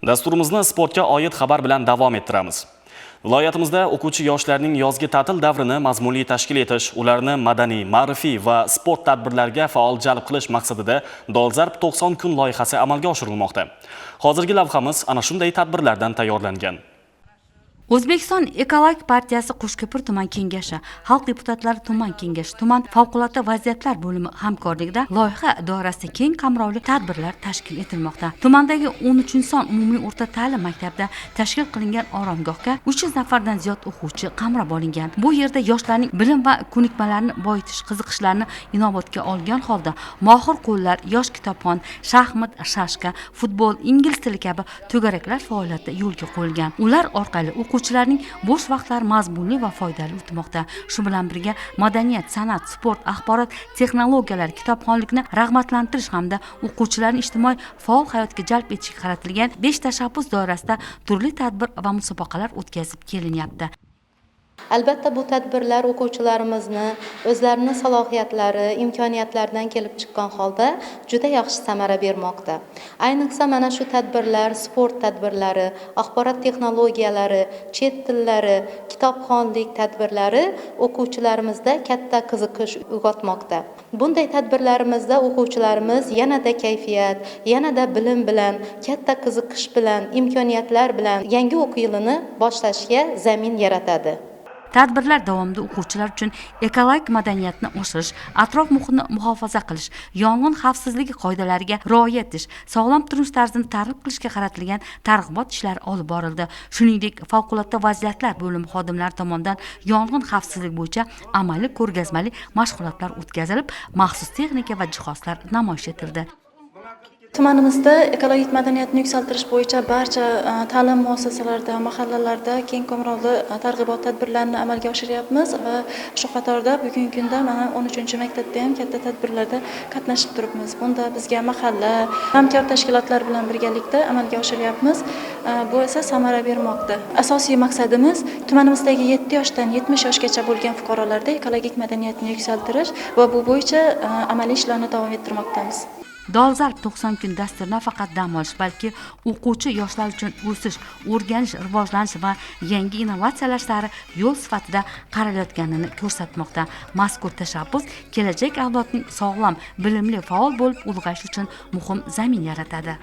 Dasturimizni sportga oid xabar bilan davom ettiramiz. Viloyatimizda o'quvchi yoshlarning yozgi ta'til davrini mazmunli tashkil etish, ularni madaniy, ma'rifiy va sport tadbirlariga faol jalb qilish maqsadida Dolzarb 90 kun loyihasi amalga oshirilmoqda. Hozirgi lavhamiz ana shunday tadbirlardan tayyorlangan. O'zbekiston Ekologik partiyasi Qo'shko'pir tuman kengashi, Xalq deputatlari tuman kengashi, tuman favqulodda vaziyatlar bo'limi hamkorligida loyiha doirasida keng qamrovli tadbirlar tashkil etilmoqda. Tumandagi 13-son umumiy o'rta ta'lim maktabida tashkil qilingan oromgohga 300 nafardan ziyod o'quvchi qamrab olingan. Bu yerda yoshlarning bilim va ko'nikmalarini boyitish, qiziqishlarini inobatga olgan holda mohir qo'llar, yosh kitobxon, shaxmat, shashka, futbol, ingliz tili kabi to'garaklar faoliyati yo'lga qo'yilgan. Ular orqali o'quvchilarning bo'sh vaqtlari mazmunli va foydali o'tmoqda. Shu bilan birga madaniyat, san'at, sport, axborot texnologiyalari, kitobxonlikni rag'batlantirish hamda o'quvchilarni ijtimoiy faol hayotga jalb etishga qaratilgan 5 tashabbus doirasida turli tadbir va musobaqalar o'tkazib kelinyapti. Albatta, bu tadbirlar o'quvchilarimizni o'zlarini salohiyatlari, imkoniyatlaridan kelib chiqqan holda juda yaxshi samara bermoqda. Ayniqsa, mana shu tadbirlar, sport tadbirlari, axborot texnologiyalari, chet tillari, kitobxonlik tadbirlari o'quvchilarimizda katta qiziqish uyg'otmoqda. Bunday tadbirlarimizda o'quvchilarimiz yanada kayfiyat, yanada bilim bilan, katta qiziqish bilan, imkoniyatlar bilan yangi o'quv yilini boshlashga zamin yaratadi. Tadbirlar davomida o'quvchilar uchun ekologik madaniyatni oshirish, atrof muhitni muhofaza qilish, yong'in xavfsizligi qoidalariga rioya etish, sog'lom turmush tarzini targ'ib qilishga qaratilgan targ'ibot ishlari olib borildi. Shuningdek, favqulodda vaziyatlar bo'limi xodimlari tomonidan yong'in xavfsizligi bo'yicha amaliy ko'rgazmali mashg'ulotlar o'tkazilib, maxsus texnika va jihozlar namoyish etildi. Tumanimizda ekologik madaniyatni yuksaltirish bo'yicha barcha ta'lim muassasalarida, mahallalarda keng qamrovli targ'ibot tadbirlarini amalga oshiryapmiz va shu qatorda bugungi kunda mana 13-maktabda ham katta tadbirlarda qatnashib turibmiz. Bunda bizga mahalla, hamkor tashkilotlar bilan birgalikda amalga oshiryapmiz. Bu esa samara bermoqda. Asosiy maqsadimiz tumanimizdagi 7 yoshdan 70 yoshgacha bo'lgan fuqarolarda ekologik madaniyatni yuksaltirish va bu bo'yicha amaliy ishlarni davom ettirmoqdamiz. Dolzarb 90 kun dasturi nafaqat dam olish, balki o'quvchi yoshlar uchun o'sish, o'rganish, rivojlanish va yangi innovatsiyalar sari yo'l sifatida qaralayotganini ko'rsatmoqda. Mazkur tashabbus kelajak avlodning sog'lom, bilimli, faol bo'lib ulg'ayishi uchun muhim zamin yaratadi.